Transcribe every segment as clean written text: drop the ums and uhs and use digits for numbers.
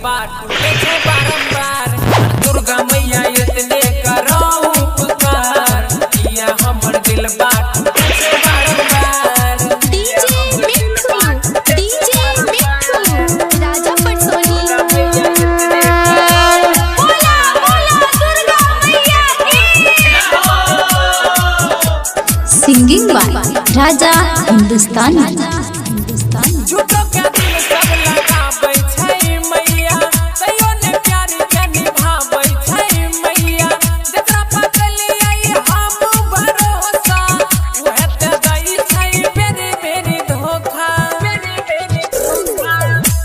दिलबा टूटे छे बारंबार। दुर्गा मैया इतने करो उपकार, किया हमर दिलबा टूटे छे बारंबार। डीजे मिठू, डीजे मिठू, राजा पटसोनी। बोला बोला दुर्गा मैया की। Singing by Raja Hindustani. झूठो के दिल सब लगाबै छै मैया, तैयो ने प्यार के निभाबै छै मैया। जकरा पकड़लियै हम भरोसा, उहे ते दै छै बेरी बेरी धोखा।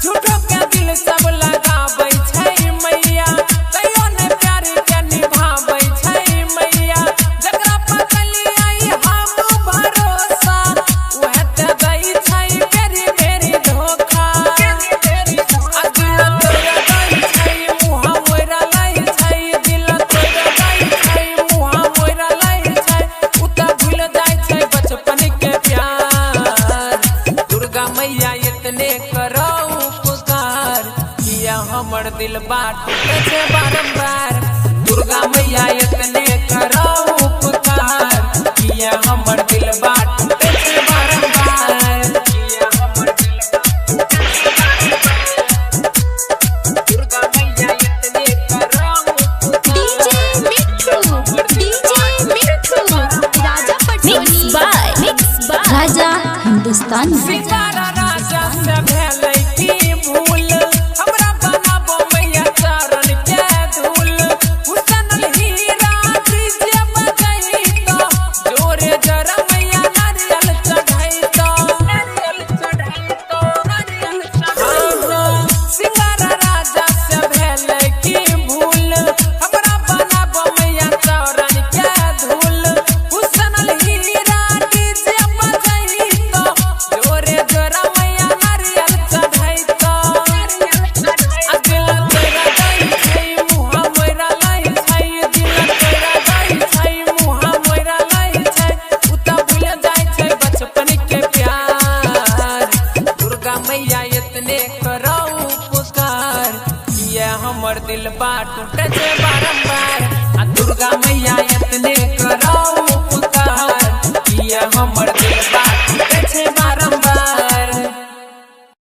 झूठो के दिल सब लगाबै छै मैया, तैयो ने प्यार के निभाबै छै मैया। जकरा पकड़लियै हम भरोसा, उहे ते दै छै बेरी बेरी धोखा। आ दिल तोरा दै छै मुँह मोरा लै छै, दिल तोरा दै छै मुँह मोरा लै छै। उ तऽ भूल जाइ छै बचपन के प्यार। दुर्गा मैया इतने करो उपकार, किया हमर दिलबा टूटे छे बारंबार। दुर्गा मैया इतने करो उपकार, किया हमर दिलबा टूटे छे बारंबार। किया हमर दिलबा टूटे छे बारंबार। दुर्गा मैया इतने करो उपकार। डीजे मिठू, डीजे मिठू, राजा पटसोनी। Mix by Raja Hindustani. सिंगारा राजा से भेलै की भूल, हमरा बनाबो मैया चरण के धूल। हुसन हीरा डीजे बजैतो, जोरे जरा मैया नारियल चढ़ैतो। नारियल चढ़ैतो, नारियल चढ़ैतो। सिंगारा राजा से भेलै की भूल, हमरा बनाबो मैया चरण के धूल। हुसन हीरा डीजे बजैतो, जोरे जोरा मैया नारियल चढ़ैतो। आ दिल तोरा दै छै मुँह मोरा लै छै, दिल तोरा दै छै मुँह मोरा लै छै। उ तऽ भूल जाइ छै बचपन के प्यार। दुर्गा मैया इतने करो उपकार, किया हमर दिलबा टूटे छे बारंबार। आ दुर्गा मैया इतने करो